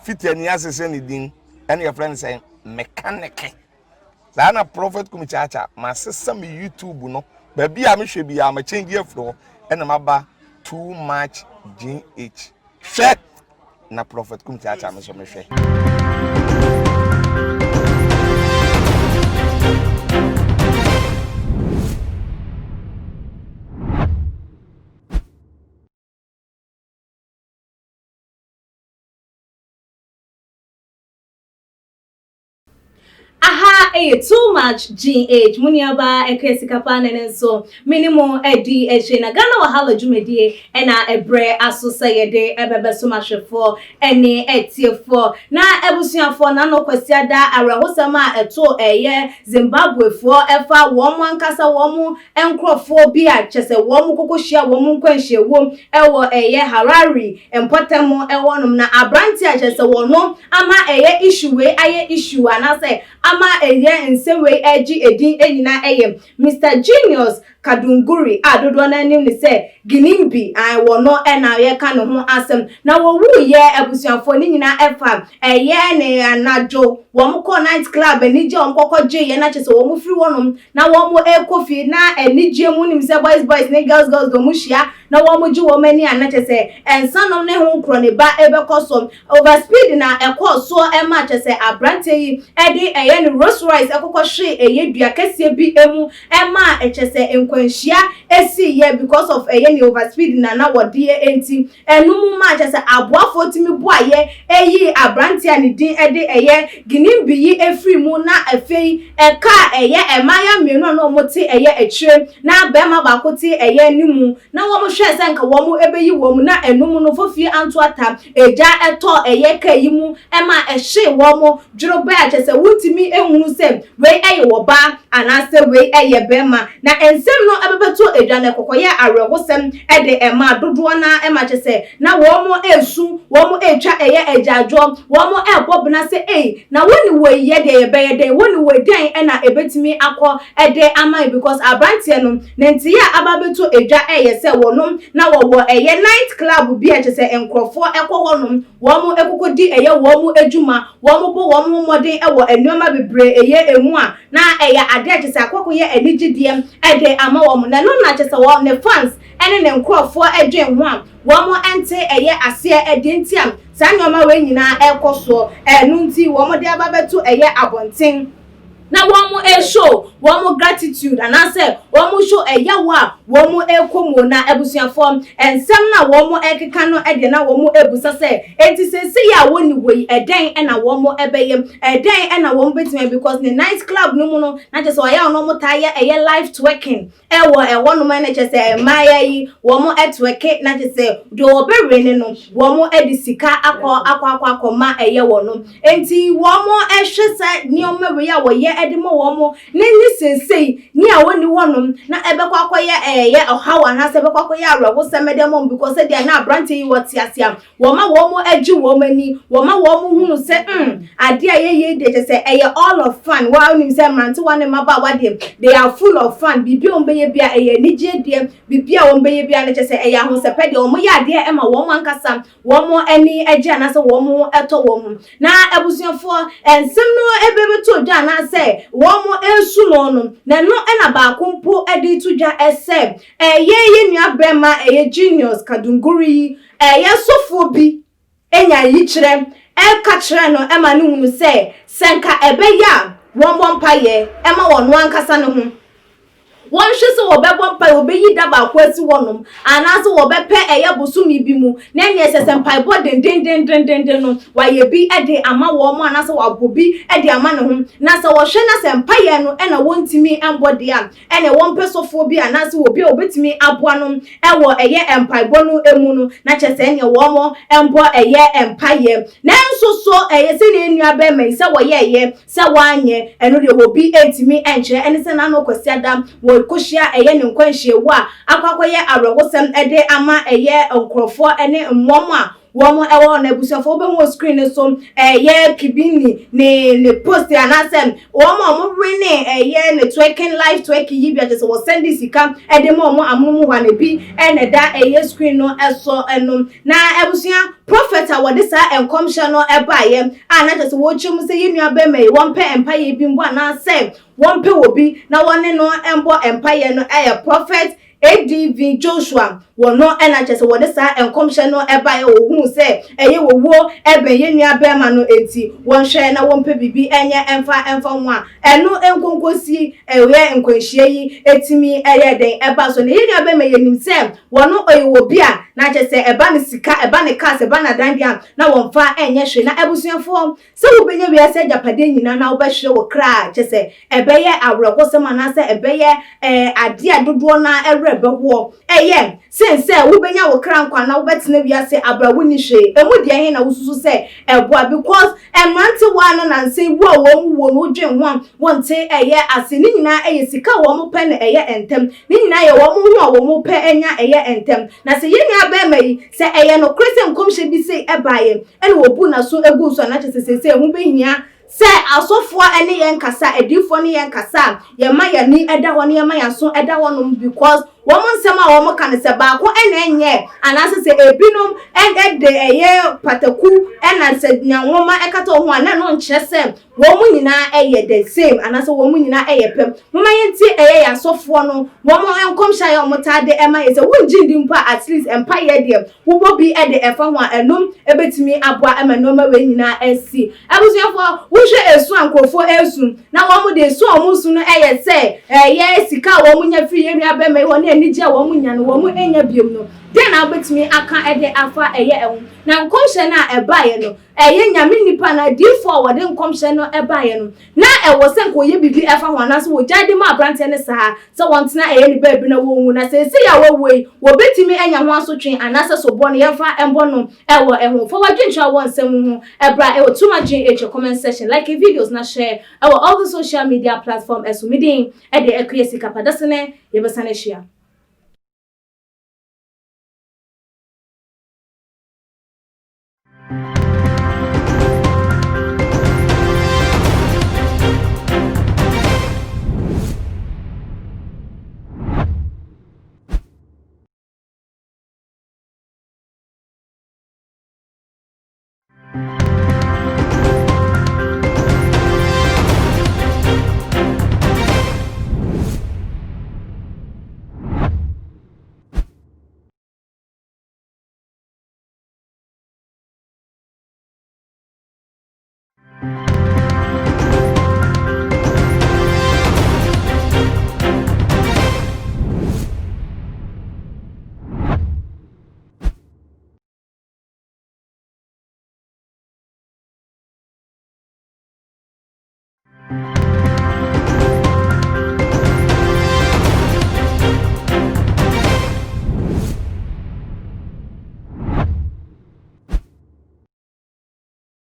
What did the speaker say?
Fiti ani asese ne din ɛna yɛfrɛ no sɛ mekaneke. Saa na Prophet Kumi Kyaakyaa masesa me YouTube no baabi a mehwɛ biara ma change afiri hɔ ɛna maba too much GH. Hwɛ na Prophet Kum Kyaakyaa me nso mehwɛ. Aha ɛyɛ too much GH mo nuabaa Akua Sika paa na ɛnɛ nso me ne mo adi akyire na Ghana Wahala dwumadie ɛna ɛbrɛ aso sɛ yɛde ɛbɛbɛsom ahwɛfoɔ ɛne atiefoɔ na abusuafoɔ na no Kwasiada awerɛhosɛm a ɛtoo ɛyɛ Zimbabwefoɔ ɛfa wɔn ankasa wɔn nkorɔfoɔ bi a kyɛsɛ wɔn kɔkɔ hyia wɔn nkwanhyiawuom ɛwɔ ɛyɛ Harare mpɔtam ɛhɔ nom na abranteɛ a kyɛsɛ wɔno ama ɛyɛ issue wei ayɛ issue anaasɛ ama ɛyɛ nsɛm wei ɛregye edin nyinaa ɛyɛ Mister Genius Kadunguri a dodoɔ no ara nim no sɛ Ginimbi ae wɔno ɛna yɛka ne ho asɛm na wɔwuiɛ abusuafoɔ ne nyinaa ɛfa ɛyɛ ne anadwo wɔn kɔɔ night club anigye a wɔn kɔkɔ gyeeɛ na kyɛsɛ wɔn firi hɔ nom na wɔn rekɔ fie na anigyeɛ mu wonim sɛ boys boys ne girls girls de wɔn hyia na wɔn gye wɔn ani a na kyerɛ sɛ nsa nom ne ho nkorɔ ne ba bɛkɔ so over speed na ɛkɔɔ soɔ ɛma kyerɛ sɛ abranteɛ yi ɛde ɛyɛ ne Rolls Royce ɛkɔkɔ hwee ɛyɛ dua kɛseɛ bi ɛmu ɛma kyerɛ sɛ nkwanhyia ɛsiiɛ because of ɛyɛ ne over speed na na wɔdeɛ ɛnti Ɛno mu maa kyerɛ sɛ aboafoɔ tumi boaeɛ yii aberanteɛ a ne din de ɛyɛ Ginimbi yi firii mu na afei ɛkaa ɛyɛ mmaayewa mmienu a na wɔte ɛyɛ akyire na barima baako te ɛyɛ anim na wɔhwɛɛ sɛ nka wɔbɛyi wɔn mu na ɛno mu no Fofie Antoata gya tɔɔ ɛyɛ kaa yi mu maa ɛhyee wɔn dworobɛɛ a kyerɛ sɛ wontumi nhunu sɛ wei yɛ ɔbaa anaasɛ wei yɛ barima. Na nsɛm no bɛbɛtɔ dwa no, ɛkɔkɔyɛɛ awerɛhosɛm de maa dodoɔ no ara ma kyerɛ sɛ na wɔresu, wɔretwa ɛyɛ agyaadwoɔ, wɔrebɔ bena sɛ ei, na wo ne wei yɛ deɛ yɛbɛyɛ dɛn, wo ne wei dɛn na ɛbɛtumi akɔ de ama yɛn because aberanteɛ no ne nteyɛ a aba abɛtɔ dwa yɛ sɛ wɔnom na wɔwɔ ɛyɛ night club bi a kyerɛ sɛ nkorɔfoɔ kɔ hɔnom Wɔkokodi yɛ wɔn adwuma, wɔbɔ wɔn ho mmɔden wɔ nneɛma bebree yɛ mu a, na ɛyɛ adeɛ a kyerɛ sɛ akɔkɔyɛ anigyedeɛ de ama wɔn. Na ɛno na kyerɛ sɛ wɔn, ne fans ne ne nkorɔfoɔ dwen ho a, wɔnte ɛyɛ aseɛ deɛ nti a saa nneɛma wei nyinaa rekɔ soɔ. Ɛno nti wɔde aba abɛto ɛyɛ abɔnten. na wɔn show wɔn gratitude anaasɛ wɔn show ɛyaw a wɔn rekɔ mu. Na abusuafoɔ, nsɛm no a wɔn rekeka no deɛ na wɔn rebusa sɛ, enti seesei a wɔnni hɔ yi, ɛdɛn na wɔn bɛyɛ? Ɛdɛn na wɔn bɛtumi ayɛ? Because ne night club no mu no, na kyerɛ sɛ ɔyɛ a na wɔn taa yɛ ɛyɛ live twerking ɛwɔ ɛhɔ nom, ɛna kyerɛ sɛ mmaayɛ yi wɔn twerke, na kyerɛ sɛ deɛ wɔbɛwene no wɔn de sika akɔ akɔ akɔ akɔ ma ɛyɛ wɔn no. Enti wɔhwɛ saa nneɛma wei a wɔyɛ de ma wɔn ne ne seesei ne a wɔnni hɔnom na ɛbɛkɔ akɔyɛ ɛyɛ ɔhaw anaasɛ ɛbɛkɔ akɔyɛ awerɛhosɛm de ama wɔn because sɛdeɛ na aberanteɛ yi wɔte ase a wɔma wɔn agye wɔn ani, wɔma wɔn hunu sɛ mm adeɛ a yɛyɛ yi deɛ kyɛ sɛ ɛyɛ all of fun. Wɔn a wonim sɛ mmerantewa ne mmabaawa deɛ they are full of fun, biribi a wɔbɛyɛ bi a ɛyɛ anigyeɛ deɛ, biribi a wɔbɛyɛ bi a no kyɛ sɛ ɛyɛ ahosɛpɛ deɛ, wɔyɛ adeɛ ma wɔn ankasa wɔn ani gye anaasɛ wɔn ho tɔ wɔn ho. Na abusuafoɔ, nsɛm no bɛbɛtɔ dwa anaasɛ wɔn resu no no, na ɛno na baako mpo de reto dwa sɛ, ɛyɛ yɛn nua barima ɛyɛ Genius Kadunguri yi, ɛyɛ sɔfoɔ bi nya yikyerɛ ka kyerɛɛ no ma no hunu sɛ, sɛ nka ɛbɛyɛ a wɔmmɔ mpaeɛ ma ɔno ankasa ne ho. Wɔnhwɛ sɛ wɔbɛbɔ mpae, wɔbɛyi da baako asi hɔnom, anaasɛ wɔbɛpɛ ɛyɛ bosome bi mu, na ɛnneɛ ɛsɛ sɛ mpaebɔ dendendendenden no, wɔayɛ bi de ama wɔn anaasɛ wɔabɔ bi de ama ne ho. Na sɛ wɔhwɛ na sɛ mpaeɛ no na wɔntumi mbɔ deɛ a, ɛnneɛ wɔmpɛ sɔfoɔ bi anaasɛ obi a ɔbɛtumi aboa no wɔ ɛyɛ mpaebɔ no mu no, na kyerɛ sɛ ɛnneɛ wɔn mbɔ ɛyɛ mpaeɛ. Nanso so ɛyɛ sɛdeɛ yɛn nuabarima yi sɛ wɔyɛeɛ Sɛ wanyɛ, ɛno deɛ obi ntumi nkyerɛ. Ɛne sɛ n'ano Kwasiada wɔkɔhyia ɛyɛ ne nkwanhyiawu a akɔ akɔyɛ awerɛhosɛm de ama ɛyɛ nkorɔfoɔ ne mmɔm a wɔn ɛwɔ hɔ na abusuafoɔ wobɛhu wɔ screen no so ɛyɛ kibini ne ne post anaasɛ wɔn a wɔn we ne ɛyɛ ne twerking live twerking yi bi akyɛ sɛ wɔsɛnde sika ɛde ma wɔn amono mu hɔ na ebi ɛna ɛda ɛyɛ screen no ɛso ɛno na abusua prophet a wɔde saa nkɔmhyɛ no ɛbaeɛ a na kyerɛ sɛ wɔrekyerɛ mu sɛ yɛn nua bɛrima yi wɔmpɛ mpaeɛ bi mbɔ anaasɛ wɔmpɛ wɔ bi na wɔne no mbɔ mpaeɛ no ɛyɛ prophet ADV Joshua wɔno na kyerɛ sɛ wɔde saa nkɔmhyɛ no baeɛ wɔhuu sɛ ɛyɛ wɔwuo ɛbɛn yɛn nua bɛrima no enti wɔnhwɛ na wɔmpɛ biribi nyɛ ɛmfa ɛmfa ho a ɛno nkonkosi ɛyɛ nkwanhyia yi ɛtumi ɛyɛ dɛn ɛba so na yɛn nua bɛrima yɛnim sɛ wɔno ɔyɛ wɔ bi a na kyerɛ sɛ ɛba ne sika ɛba ne cars ɛba ne adan deɛ a na wɔmfa ɛnyɛ hwee na abusuafoɔ Sɛ wubenya wiase agyapade nyinaa na wobɛhwere wo kra a, kyerɛ sɛ, ɛbɛyɛ awerɛhosɛm anaasɛ ɛbɛyɛ ade a dodoɔ no ara werɛ bɛhoɔ. Ɛyɛ sen sɛ wobenya wo kra nkwa na wobɛtena wiase aberɛ a wonni hwee. Emu deɛ he na wosusu sɛ ɛboa? Because mmerantewaa no nansa yi wu a wɔn wuo no wodwen ho a wonte ɛyɛ ase. Ne nyinaa ɛyɛ sika a wɔn pɛ no ɛyɛ ntɛm. Ne nyinaa yɛ wɔn ho a wɔn pɛ anya ɛyɛ ntɛm. Na sɛ yɛn nua barima yi, sɛ ɛyɛ nokorɛ sɛ nkɔmhyɛ bi sei baeɛ, ɛna wɔbuu n'aso guu so a, na kyerɛ sɛ seesei ɛho bɛhia sɛ asɔfoɔ ne yɛn kasa, adiyifoɔ ne yɛn kasa a, yɛma yɛn ani da hɔ na yɛma yɛn aso da hɔnom because wɔn nsɛm a wɔka no sɛ baako na ɛnyɛ anaasɛ sɛ ebinom de ɛyɛ pataku ɛna sɛ nea nwoma ɛkata wɔn ho a na ɛno nkyerɛ sɛ Wɔn nyinaa yɛ the same anaasɛ wɔn nyinaa yɛ pɛ. Momma yɛntie ɛyɛ yɛn asɔfoɔ no wɔn nkɔmhyɛ a ɛyɛ wɔn taa de ma yɛn sɛ wongye ndi mpo a at least mpaeɛ deɛ wobɔ bi de ɛfa ho a ɛno bɛtumi aboa ma nnoɔma wei nyinaa asi. Abusuafoɔ wohwɛ esu a nkurɔfoɔ resu na wɔn de esu a wɔn resu no yɛ sɛ ɛyɛ sika a wɔn nya firi yɛn nua bɛrima yi hɔ ne anigye a wɔn nya no wɔn nnya biom no dɛn na wobɛtumi aka de afa ɛyɛ ɛho na nkɔmhyɛ no a ɛbaeɛ no Ɛyɛ Nyame nnipa anaa adiyifoɔ a wɔde nkɔmhyɛ no baeɛ no, na ɛwɔ sɛ nka wɔyɛ biribi ɛfa ho anaasɛ wɔgyae de ma aberanteɛ no saa sɛ wɔntena ɛyɛ ne baabi na wɔnwu, na seesei a wawuo yi, wɔbɛtumi anya ho asotwe anaasɛ soboɔ no yɛmfa mbɔ no wɔ ɛho. Fa w'adwenkyerɛ wɔ nsɛm yi ho bra ɛwɔ Too Much GH comment section, like videos na share ɛwɔ all the social media platform ɛso. Me din de Akua Sikapa, dasene yɛbɛsan ahyia.